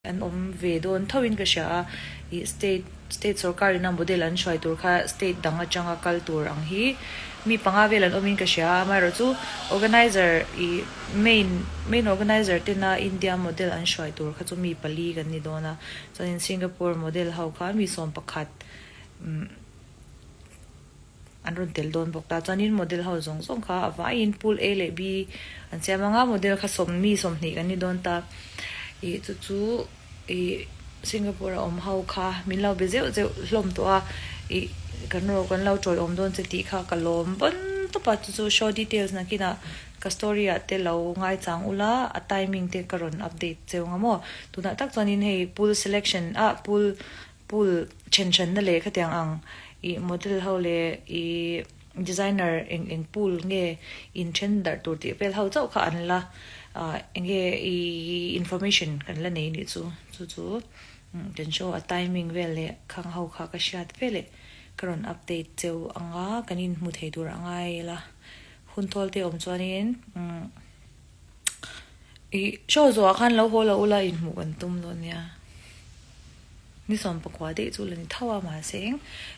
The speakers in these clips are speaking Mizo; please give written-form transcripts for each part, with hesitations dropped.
An awm ve dawn tho in ka hria a, ih state state sorkar ina model an hruai tur kha state dang atanga kal tur ang hi mi panga vel an awm in ka hria a, amaherawh chu organizer ih main main organizer tena India model an hruai tur kha chu mi pali kan ni dawn a, chuanin Singapore model ho kha mi 11 umm. An rawn tel dawn bawk ta. Chuanin model ho zawng zawng kha a vaiin pool A leh B an siam ang a, model kha sawm mi 20 kan ni dawn ta. Ih chu chu ih Singapore a awm ho kha min lo be zeuh zeuh hlawm tawh a, ih kan ro kan lo tawiawm dawn che tih kha ka lawm pawn tawp a, chu chu show details nakinah ka story ah te lo ngaichang ula a timing te ka rawn update cheu ang a maw. Tunah tak chuanin hei pool selection ah pool Pool then thenna leh khatiang ang ih model ho leh ih designer eng eng pool nge in then darh tur tih vel ho chauh kha an la ah eng nge ih information kan la nei nih chu chu chu kan show a timing vel leh khang ho kha ka hriat ve leh ka rawn update cheu ang a kan inhmu thei tur a ngai ila hun thawl te awm chuanin umm ih show zawhah khan lo haw lo ula inhmuh kan tum dawn nia. Ni 19 daih chu la ni tho a, mahse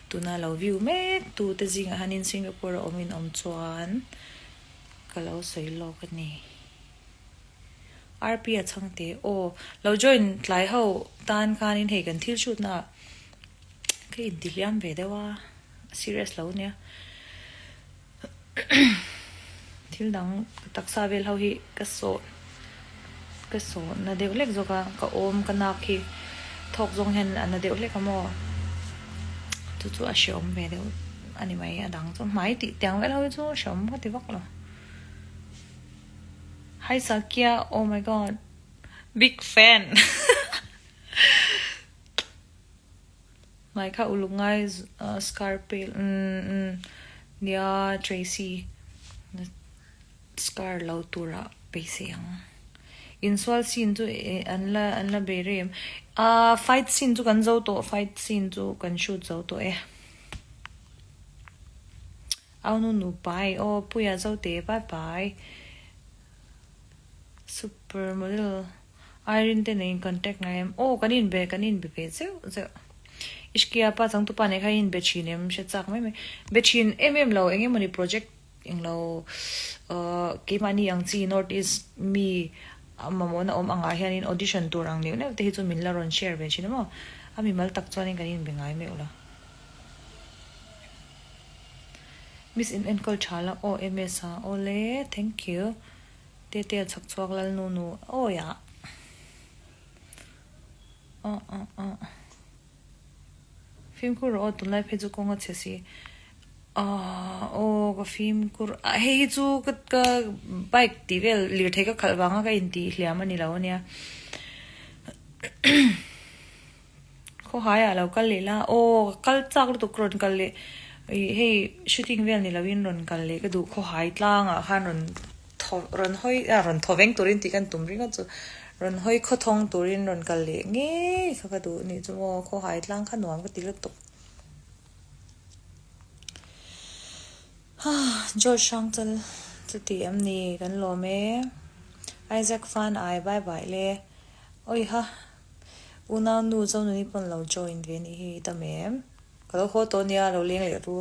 tuna lo view mek tu te zingah hianin Singapore a awm in awm chuan ka lo sawi lawk a ni. RP a chhang teh aw, lo join tlai ho tan khanin hei kan thil shoot na ah ka intihliam ve deuh a, a serious lo nia. Thil dang ka taksa vel ho hi ka sawh ka sawh na deuh hlek zawk a ka awm ka nak hi thawk zawng hian a na deuh hlek a maw chu chu a hreawm ve deuh a ni mai a dang chu hmai tih tiang vel ho hi chu hreawm ka ti vak lo Hi Sakya oh my god big fan. Hmai kha uluk ngai scar pale umm umm nia Tracy scar lo tura beisei ang. Insual scene chu an la an la bei rei em? Ahh fight scene chu kan zo tawh fight scene chu kan shoot zo tawh e. Au nu nu pai aw Puia Zote bye bye super model. Irene te nen in contact ngai em? Aw kan inbe kan inbe ve zeuh zeuh. Ishkia pa changtupa nen kha inbe thin em hre chak mai mai. Be thin em em lo eng emawni project englo ahh keimahni ang chi North East mi mamawhna awm angah hianin audition tur ang neuh neuh te hi chu min la rawn share ve thin a maw. A mimal tak chuanin kan inbe ngai meuh lo. Miss in enkawl tha la aw MS a awle thank you. Tete a chhak chhuak lal nu nu awi ah ah ah ah fimkhur rawh aw tunlai phei chu kawng a chhe si ah aw ka fimkhur ah hei hi chu ka ka bike tih vel lirthei ka khalh vanga ka intih hliam a ni lo ania. Khawhaiah lo kal leh la, aw ka kal chak lutuk ka rawn kal leh ih hei shooting vel ni loin rawn kal leh ka duh khawhai tlangah khan rawn thaw rawn hawi ah rawn thaw veng turin tih kan tum ringawt chu rawn hawi khawthawng turin rawn kal leh ngei kha ka duh nih chu maw khawhai tlang kha nuam ka ti lutuk. George Hrangchal chu ti em ni kan lawm e Isaac Fan ai bye bye le awiha. Unau nu Zonuni pawn lo join ve nih hi tam em? Ka lo haw tawh nia lo leng leh ru.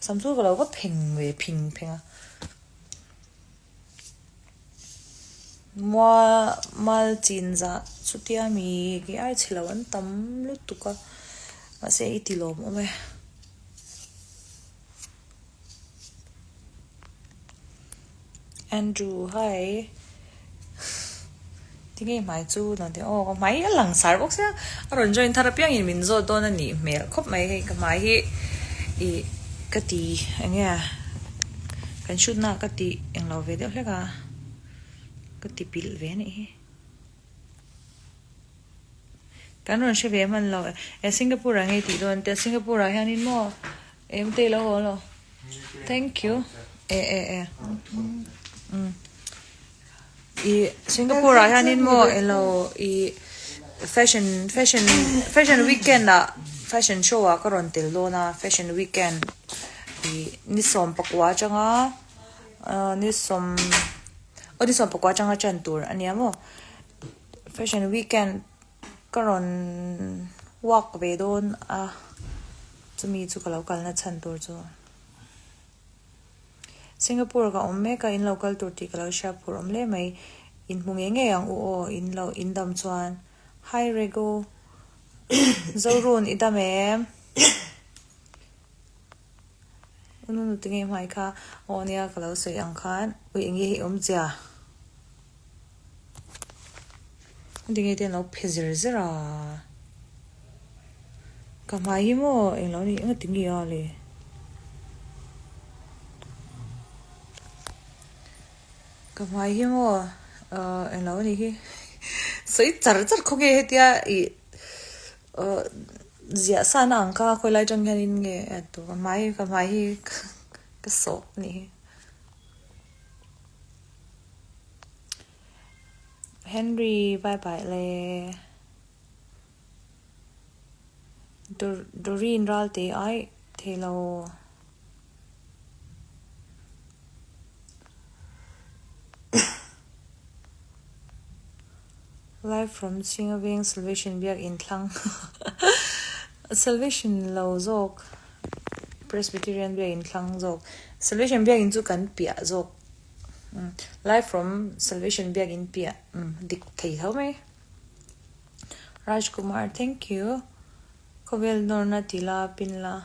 Sam chu ka lo va pheng ve phing pheng a. Mua mal chin zah chutia mi ki ai chhe lo an tam lutuk a mahse i ti lawm awm e. Andrew hi tinge hmai chu nang tih aw ka hmai a lang sar bawk sia a rawn join thar apiangin min zawt dawn a nih hmel khawp mai hei ka hmai hi ih ka ti eng nge kan shoot na ka tih englo ve deuh hlek a ka ti pilh ve a nih hi. Kan rawn hre ve hman lo e Singapore ah ngei tih dawn te Singapore ah hianin maw em te lo haw lo thank you e e e um i Singapore ah hianin maw elo i fashion fashion fashion weekend ah fashion show ah ka rawn tel dawn a fashion weekend i ni 19 atanga ni sawm aw ni 19 atanga ṭan tur a nia maw. Fashion weekend. Ka rawn walk ve dawn a, chumi chu ka lo kalna chhan tur chu. Singapore ka awm mek a, in lo kal tur tih ka lo hria phur awm hle mai. In hmu ngei ngei ang u aw, in lo in dam chuan. Hi Regu, Zorun i dam em? U Nunu tinge hmai kha aw nia ka lo sawi ang khan ui enge hi awmzia tinge te an lo phe zir zir a ka hmai hi maw englo ni enga tinge a le ka hmai hi maw ah englo ni hi sawi char char khawnge hetia ih. Aw ziah san a ang kha khawi lai atang hianin nge a tu ka hmai ka hmai hi ka sawh a nih hi. Henry bye bye le. Doreen Ralte ai thei lo. Live from Chhingaveng Salvation Biak in thlang Salvation lo zawk Presbyterian Biak in thlang zawk Salvation Biak in chu kan piah zawk Live from Salvation Biak in piah dik thei tho mai Rajkumar thank you. Khawvel nawrna ti la pin la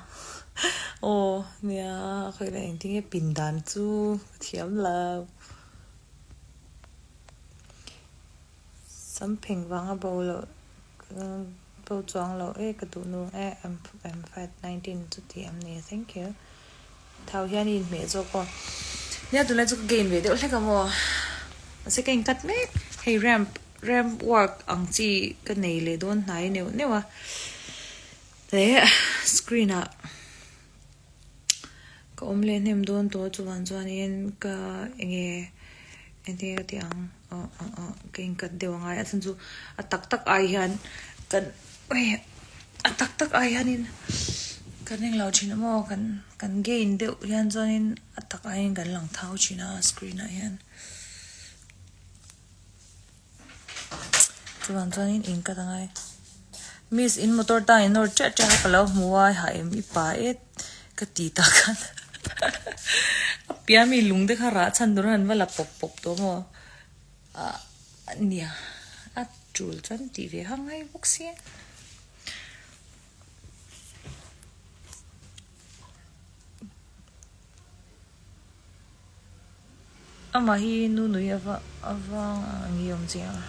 aw nia khawila engtin nge pin dan chu ka thiam lo. Sam pheng vanga bo loh bo chuang loh e ka duh nu e I'm 5'19 chu ti em ni thank you. Thau hian i inhmeh zawk aw. Nia tunlai chu ka gain ve deuh hlek a maw. Mahse ka incut mek. Hei ramp ramp work ang chi ka nei leh dawn hnai neuh neuh a. Leh screen ah ka awm leh hnem dawn tawh chuvang chuanin ka enge enge ka tih ang aw aw aw ka incut deuh angai a chhan chu a tak tak ai hian kan A tak tak ai hianin kan englo thin a maw kan kan gain deuh hian chuanin a tak aiin kan lang thau thin a screen ah hian chuvang chuanin in cut a ngai miss in motor tan in nawr ṭiah ṭiah kha ka lo hmu a ha em i pa e ka ti tak khan a piah ami lung te kha rah chhan tur an va la pawp pawp tawh maw. Ah nia a tul chuan tih ve kha ngai bawk sia. Amah hi nu nui ava avang a nge awm chiang a.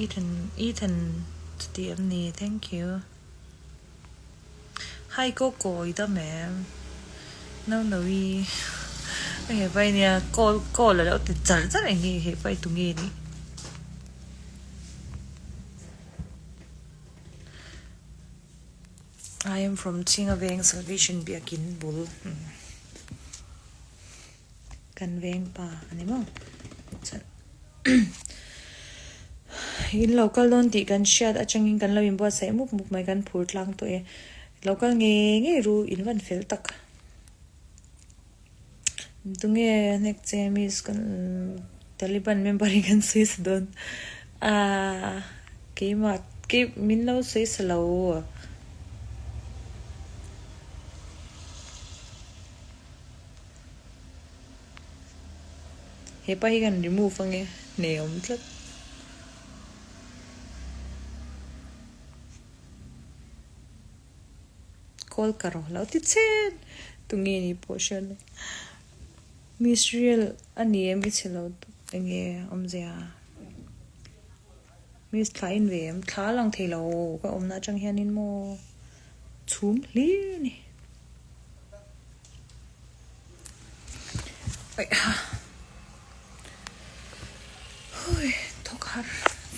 Ethan Ethan chuti em ni thank you. Hi Coco i dam em? No no i a hepa hi nia call call a lo ti char char eng nge hepa hi tunge nih? I am from Chhingaveng Salvation Biakin bul Kan veng pa a ni maw? Chuan in lo kal dawn tih kan hriat atangin kan lo inbuatsaih mup mup mai kan phur tlang tawh e. Lo kal ngei ngei ru in van fel tak. Tunge hnek che miss kan Taliban member in kan sawi sa dawn. Aaa keimah kei min lo sawi sa lo. Hepa hi kan remove ange nei awm tlat. Call ka rawh lo ti chen tunge ni pawh hriat lo. Miss real a ni em i chhe lo enge awmzia. Miss thla in ve em thla lang thei lo ka awmna atang hianin maw chhum hlir a ni. Hui thawk har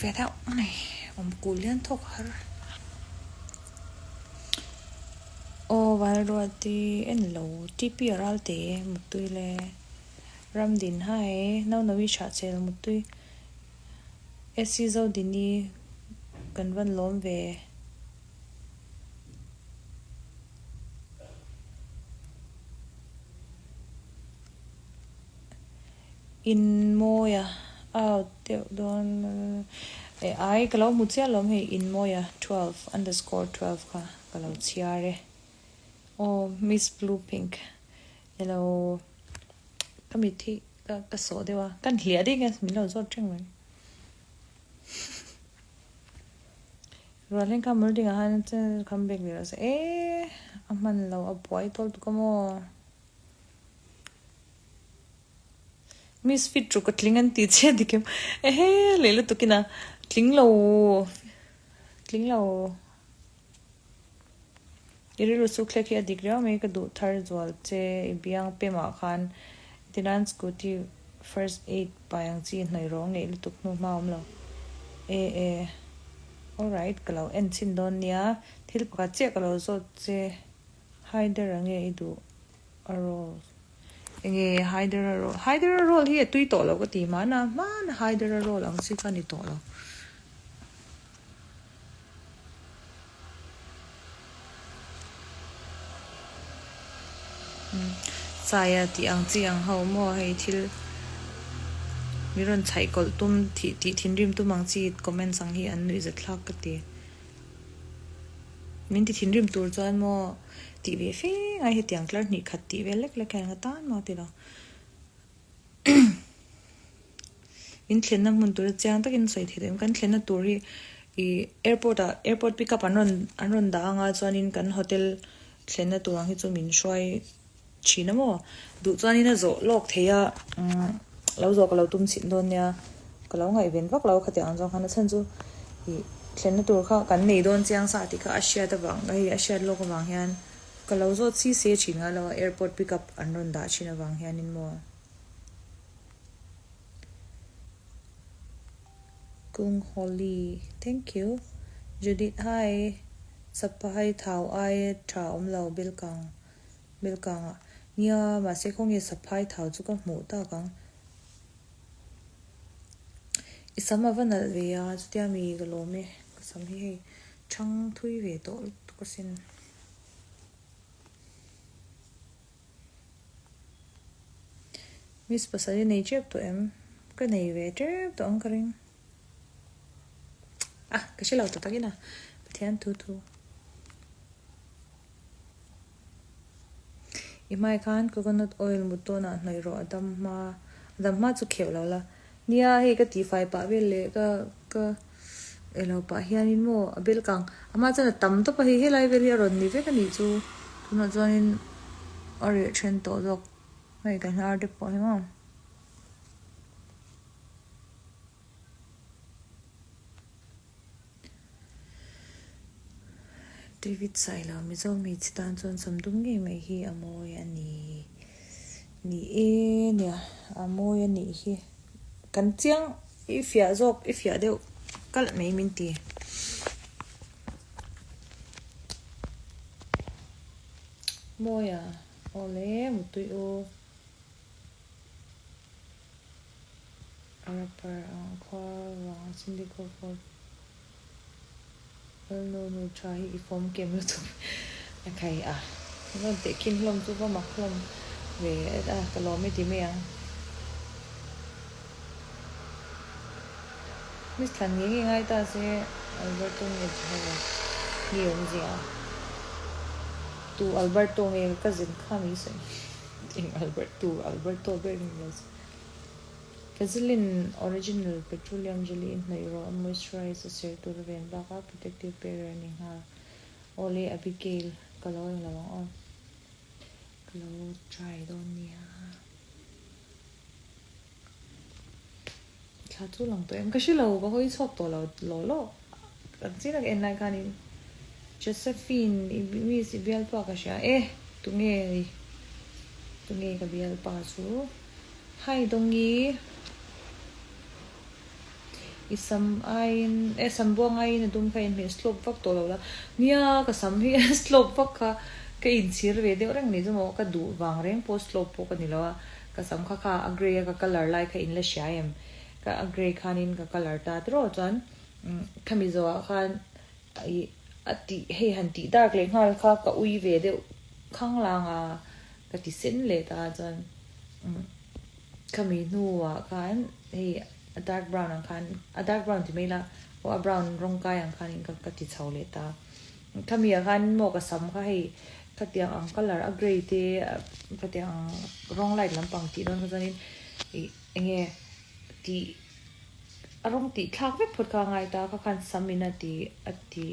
ve deuh a ni awm kul hian thawk har aw Valruati en lo TP a ral te muttui le Ramdin hai Naunawi Chhahchel muttui SC Zodini kan van lawm ve. In mawi a out deuh dawn. E ai ka lo hmu chiah lawm hei Inmawia 12 underscore 12 kha ka lo chhiar e. Aw Miss Blue Pink elo ka mit hi ka ka sawh deuh a kan hliah ding e min lo zawt reng mai. Rual hian kha mul dingah khan come back leh rawh se e a hman lo a buai tawl tuk a maw. Misfit ruk a tling an tih chiah dik em? Ehe leh lutuk in a tling lo tling lo I rilru chu thlek hi a dik riau mai ka duh thar zual che i biang pem ah khan tinan scooty first aid pai ang chi hnawih rawh ngeih lutuk hnu hma awm lo e e alright ka lo en chhin dawn nia thil pakhat chiah ka lo zawt che Haider a nge i duh a roll. Enge Hydra roll? Hydra roll hi a tui tawh lo ka ti hmana, hmana Hydra roll ang chi kha ni tawh lo. Chaia tih ang chi ang ho maw hei thil mi rawn chhaih kawlh tum tih tih thinrim tum ang chi comments ang hi an nuihzat thlak ka ti. Min ti thinrim tur chuan maw tih ve fe ngai hetiang tlar hnih khat tih vel lek lek hian ka tan maw ti lo. In thlenna hmun tura chiang takin sawi thei tawh em? Kan thlenna tur hi ih airport ah airport pick up an rawn an rawn dah anga chuanin kan hotel thlenna tur ang hi chu min hruai Thin a maw? Duh chuanin a zawh lawk thei a, umm lo zawh ka lo tum chhin dawn nia, ka lo ngaihven vak lo khatiang ang zawng khan a chhan chu ih thlenna tur kha kan nei dawn chiang sa tih kha a hriat avang hei a hriat lawk avang hian ka lo zawt si se thin ngai lo a airport pick up an rawn dah thin avang hianin maw. Kung Holly thank you. Judith hi Saphai thau ai tha awm lo Belkang. Belkangah, Nia, mahse khawnge saphai thau chu ka hmuh tak ang. I sam a va nalh ve a, chutia mi ka lawm e, ka sam hi hei chhang thui ve tawh lutuk asin. Miss pasal i nei tep tawh em? Ka nei ve tep tawh ang ka ring. Ah, ka hre lo ta takin a, Pathian thu thu. I hmai khan coconut oil mut dawnah hnawih rawh a dam hma a dam hma chu kheuh lo la. Nia hei ka tihfai pah vel leh ka ka ei lo pah hianin maw a bel kang a hma chuan a tam tawp a hei helai vel hi a rawn ni vek a nih chu tunah chuanin a reh then tawh zawk hei ka hnar te pawh hi maw. David Sailo, Mizo hmeichhe tan chuan sawmdum ngei mai hi a mawi a ni. Ni e, nia, a mawi a nih hi. Kan chiang, i fiah zawk, i fiah deuh kalh mai min ti. Mawi a, awle, mutui u. Rapper ang khua vang Cindy Crawford Lalnu nu tha hi i fawm kem lutuk a khai a rawn teh khin hlawm chu va mak hlawm ve a ka lawm i ti mai ang. Miss thlan ngei ngei ngai ta se Alberto nge Jehovah nge awmzia tu Alberto nge ka cousin kha mi sawi eng Albert tu Alberto ber nge lo sawi. Vaseline original petroleum jelly in hnawih rawh a moisturize a ser tur a ven bakah protective barrier a ni nghal. Awle Abigail ka lo eng lo ang aw. Ka lo try dawn nia. Thla chu lang tawh em? Ka hre lo ka hawi chhuak tawh lo law law. Kan chin a ka en lai khanin Josephine i miss i bialpa ka hria e tunge tunge ka bialpa chu. Hi Dongi, i sam aiin eh sam buang aiin a dum kha inhmeh slope vak tawh lo la, nia ka sam hi a slope vak kha ka inchhir ve deuh reng ni chu maw, ka duh vang reng pawh slope pawh ka ni lo a, ka sam kha kha a grey a ka colour lai kha in la hria em, ka a grey khanin ka colour ta tiraw chuan khami zawhah khan ih a tih hei han tih dark leh nghal kha ka ui ve deuh khanglang a. Ka ti sen leh ta chuan khami hnuah khan hei a dark brown ang khan a dark brown ti mai ila Aw a brown rawng kai ang khanin ka ka ti chho leh ta. Khami ah khan maw ka sam kha hei khatiang ang colour a grey te khatiang ang rawng light lampang tih dawn kha chuanin ih enge tih a rawng tih thlak vek phawt kha a ngai ta kha khan sam in a ti a ti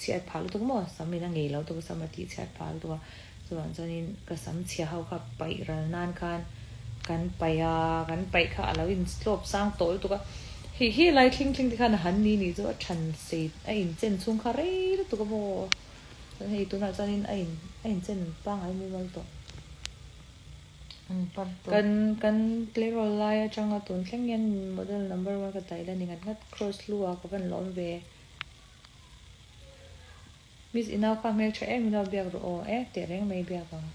chhiat phah lutuk maw sam in a ngei lo tawp a sam a tih chhiat phah lutuk a chuvang chuanin ka sam chhia ho kha paih ral nan khan kan paih a kan paih kha a lo in tlawp sang tawh lutuk a hei hi lai thling thling te khan a han ni nih chu a than sei a in chen chhung kha rei lutuk a maw chuan hei tunah chuanin a in a in chen pangngai mumal tawh. Kan kan tleirawl lai atanga tun thleng hian model number one ka taih la ni ngat ngat cross lu ah ka van lawm ve. Miss i nau kha hmeltha em ilo biak rawh aw e teh reng mai biak ang.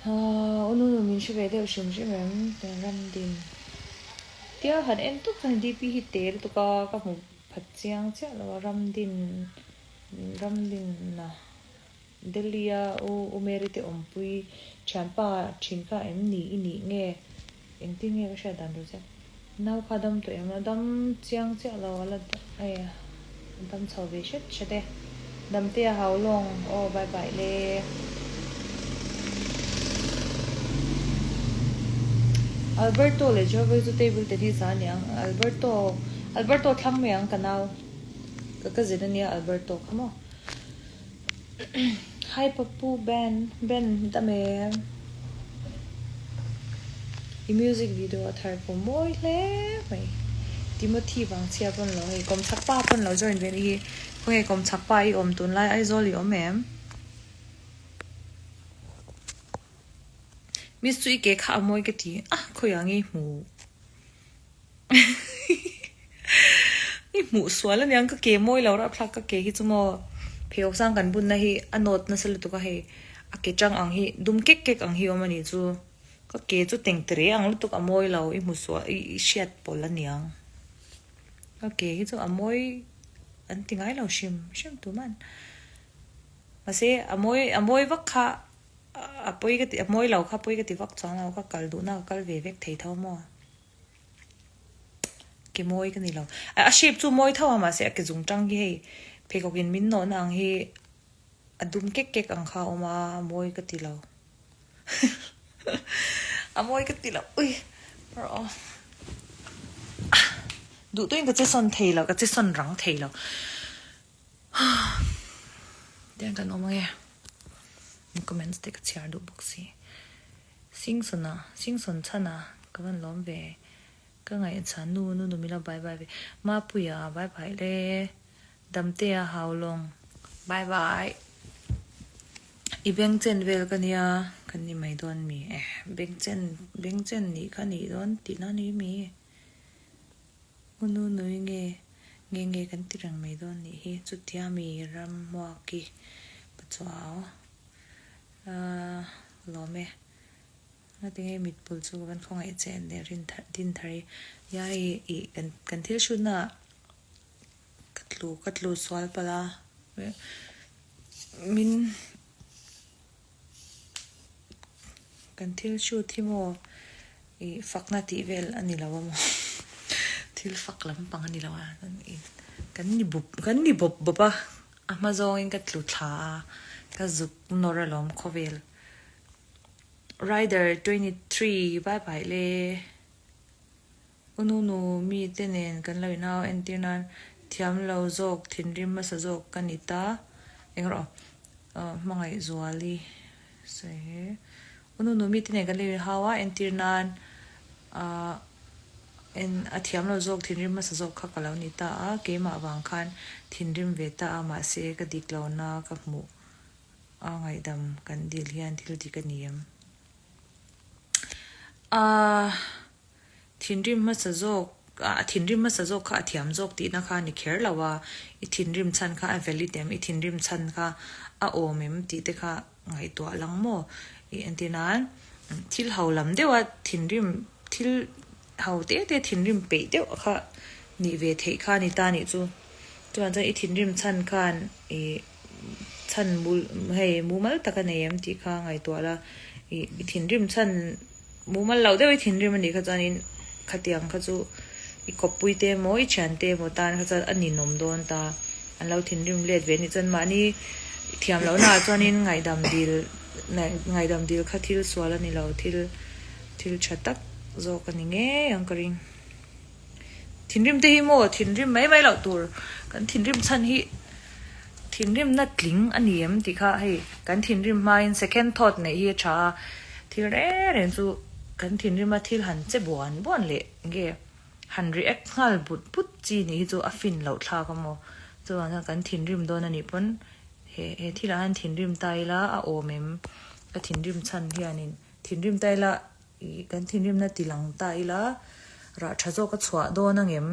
Haa u nunu min hre ve deuh hrim hrim em ram din tia han en tawp chuan DP hi te lutuk a ka hmu phat chiang chiah lo a ram din ram din a. Delhi a u U Mary te awmpui thianpa thin kha em ni i nih nge engtin nge ka hriat dan tur che nau kha dam tawh em a dam chiang chiah lo a la hei a dam chho ve hret hret e damte a hau lawng aw bye bye le. Alberto leh Jovi chu table tennis ah a niang Alberto Alberto thlang mai ang ka nau ka cousin ania Alberto kha maw. Hi Papu Ben Ben dam em I music video a thar pawh mawi hle mai Timothy vang chhia pawn lo hei kawmchhak pa pawn lo join ve anih hi khawnge kawmchhak pa i awm tunlai Aizawl i awm em Miss chu i ke kha a mawi ka ti a khawiah nge i hmu. I hmuh sual aniang ka ke mawi lo rapthlak ka ke hi chu maw pheikhawk sang kan bunna hi a nawt nasa lutuk a hei a ke chang ang hi dum kek kek ang hi awm anih chu ka ke chu tengtere ang lutuk a mawi lo i hmu sual i hriat pawlh aniang ka ke hi chu a mawi an ti ngai lo hrim hrim tuman mahse a mawi a mawi vak kha a pawi ka ti a mawi lo kha pawi ka ti vak chuang lo ka kal duhna ka kal ve vek thei tho maw. Ke mawi ka ni lo. A shape chu mawi tho a mahse a ke zung tang hi hei pheikhawk in min nawhna ang hi a dum kek kek ang kha a awm a a mawi ka ti lo. A mawi ka ti lo ui rawh aw. Duh tuin ka che sawn thei lo ka che sawn rang thei lo. Tiang kan awm ange. Comments te ka chhiar duh bawk si. Singson-a, Singson chhana ka van lawm ve. Ka ngaihchhan nu nu nu mila bye bye ve. Mapuia bye bye le. Damtea Haulawng bye bye. I bengchen vel ka nia kan ni mai dawn mi eh bengchen bengchen nih kha nih dawn tihna ni mi. U nu nui nge nge nge kan ti reng mai dawn nih hi chutia mi ramhmuaki pachuau. Ahh lawm e. Ngati nge mitpul chu ka van khawngaih che an leh rin thar din thar hi. Nia i ih kan kan thil hrutna ah ka tlu ka tlu sual palh a min kan thil hrut hi maw ih fakna tih vel a ni lo a maw thil fak lampang a ni lo a kan ni bup kan ni bawp bawp a. A hma zawngin ka tlu thla a, ka zuk nawr alawm khawvel. Rider 23 bye bye le. U Nunu mi te nen kan lo inhau entir nan thiam lo zawk thinrim hmasa zawk ka ni ta. Eng rawh aw hmangaih zuali sawi he. U Nunu mi te nen kan lo inhau a entir nan ahh. En a thiam lo zawk thinrim hmasa zawk kha ka lo ni ta a, keimah vang khan thinrim ve ta a, mahse ka dik lo na ka hmuh a ngaihdam kan dil hian thil dik a ni em? A thinrim hmasa zawk a thinrim hmasa zawk kha a thiam zawk tihna kha a ni kher lo a, i thinrim chhan kha a valid em, i thinrim chhan kha a awm em tih te kha ngaihtuah lang maw? I entir nan thil ho lam deuha thinrim thil ho te te thinrim peih deuh kha nih ve theih kha a ni ta nih chu. Chuan chuan i thinrim chhan khan i chhan mul hei mumal tak a nei em tih kha ngaihtuah la i thinrim chhan mumal loh deuh i thinrim a nih kha chuanin khatiang kha chu. I kawppui te emaw i thian te emaw tan kha chuan a ninawm dawn ta. An lo thinrim let ve anih chuan mahni thiam lohna ah chuanin ngaihdam dil ngaihdam dil kha thil sual a ni lo, thil thil tha tak zawk a ni ngei ang ka ring. Thinrim te hi maw thinrim mai mai loh tur kan thinrim chhan hi thinrimna tling a ni em tih kha hei kan thinrim hmain second thought neih hi a tha a, thil reng reng chu kan thinrima thil han che buan buan leh nge han react nghal but but chi nih hi chu a fin loh thlak a maw chuvang chuan kan thinrim dawn a nih pawn he he thilah hian thinrim ta ila a awm em ka thinrim chhan hianin thinrim ta ila Ih, kan thinrimna ti lang ta ila, rah tha zawk a chhuah dawn ang em?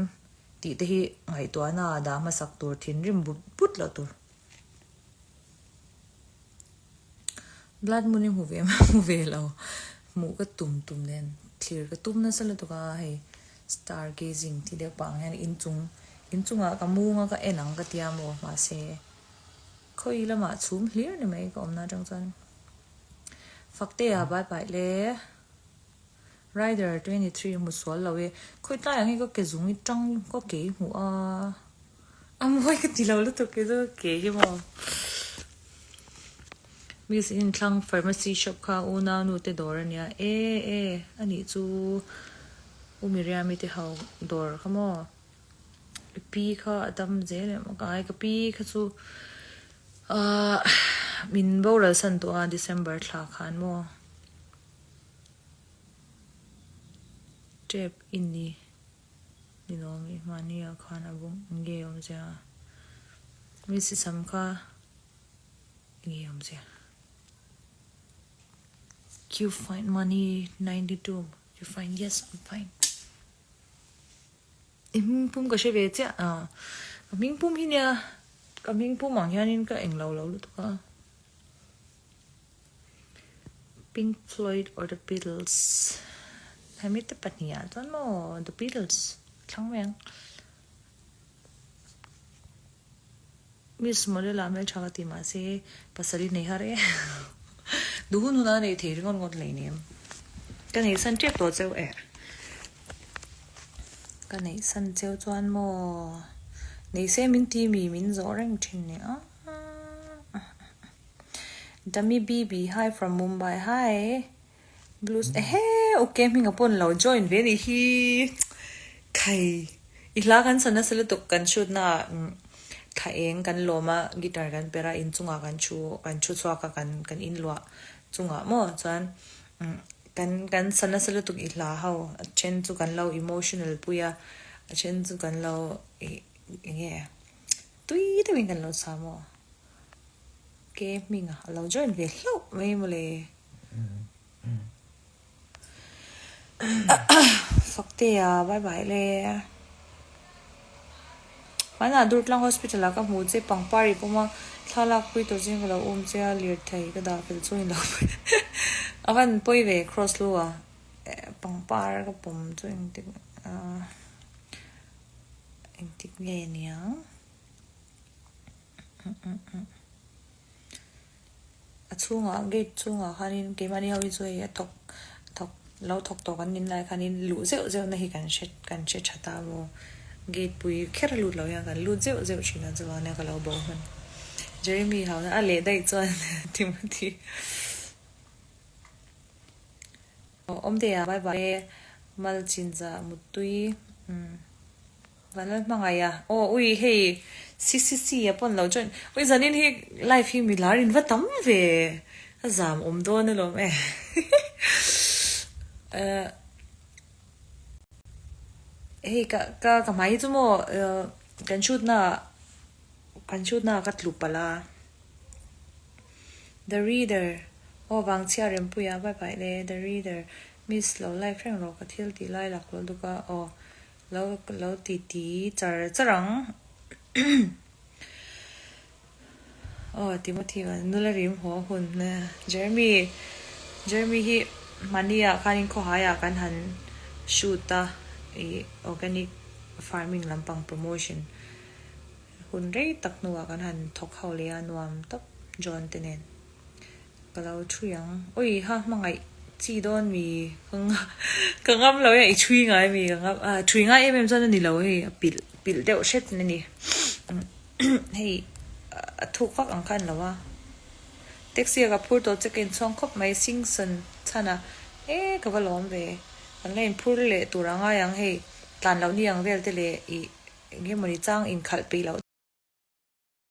tih te hi ngaihtuahna ah dah hmasak tur thinrim but but loh tur. Blood moon hi hmu ve em? Hmu ve lo. Hmuh ka tum tum nen thlir ka tum nasa lutuk a, hei star gazing tih deuh pah ang hian inchung inchungah ka mung a ka en ang ka tia maw mahse khawi lamah chhum hlir ni mai ka awmna atang chuan. Faktea bai pai le. Rider 23 hmu sual lo e. Khawi tlai ang hi ka ke zung i tang ka ke i hmuh a. A mawi ka ti lo lutuk ke chu ke hi maw. Miss inthlang pharmacy shop kha unau nu te dawr ania e e anih chu U Miriami te ho dawr kha maw. I pi kha a dam zel em ka ai ka pi kha chu ahh min boral san tawh a December thla khan maw tep i ni ni lo mi mahni ah khan a bung nge awm zia mi sisam kha nge awm zia you find money 92 you find yes I'm fine. I hming pum ka hre ve chiah a, ka hming pum hi nia, ka hming pum ang hianin ka englo lo lutuk a. Pink Floyd or The Beatles hemi te pahnih ah chuan maw The Beatles thlang mai ang. Miss model ah hmeltha ka ti mahse pasal i nei har e duh hun hun a nei thei ringawt ngawt lei nem ka neih san tep tawh cheu eh ka neih san cheu chuan maw nei se min ti mi min zawh reng thin ni a Dummy BB hi from Mumbai hi Blues ehe ok hming a pawn lo join ve nih hi khai i hla kan sa nasa lutuk kan shoot na ah thla eng kan lawm a guitar kan per a inchungah kan thu kan thu chhuak a kan kan inluah chungah maw chuan kan kan sa nasa lutuk i hla ho a then chu kan lo emotional pui a a then chu kan lo ih enge tui deuhin kan lo sa maw ke hming a lo join ve hlauh mai mawle. Faktea bye bye le. Hmanah Durtlang Hospital ah ka hmu che pangpar i pawm a, thlalak pui tur chin ka lo um che a, lirthei ka dah fel chu in lo a van pawi ve cross lu a pangpar ka pawm chu engtik engtik nge niang. A chhungah gate chhungah khanin keimahni ho hi chu hei a thawk thawk lo thawk tawh kan nin lai khanin luh zeuh zeuh na hi kan hre kan hre tha ta maw gate pui kher a lut lo hian kan lut zeuh zeuh thin a chuvang nia ka lo bo hman Jeremy hau na a leh daih chuan Timothy aw awmtea bye bye Malchinza Muttui umm. Vanlal hmangaih a, aw ui hei CCC a pawn lo join, ui zanin hi live hi mi lar in va tam ve, a zam awm dawn alawm e hei ka ka ka hmai hi chu maw kan shoot na ah kan shoot na ah ka tlu palh a, the reader aw vangchhia rempuia bye bye le the reader miss lo live reng rawh ka thil tih lai lak lo duk a aw. Lo lo ti ti char char ang. Aw Timothy va nula rim haw hun Jeremy Jeremy hi hmani ah khanin khawhai ah kan han shoot a ih organic farming lampang promotion hun rei tak hnuah kan han thawk ho leh a nuam tawp John te nen ka lo thui ang. Ui ha hmangaih. chi dawn mi ka ngam lo e i thui ngai mi ka ngam a thui ngai em em chuan a ni lo hei a pilh pilh deuh hret a ni hei a thuk vak ang kha a ni lo a taxi ah ka phur tawh che ka inchhuang khawp mai singson chhan a e ka va lawm ve kan la inphur leh tur a ngai ang hei tlan loh ni ang vel te leh ih eng nge mawni chang inkhalh peih loh.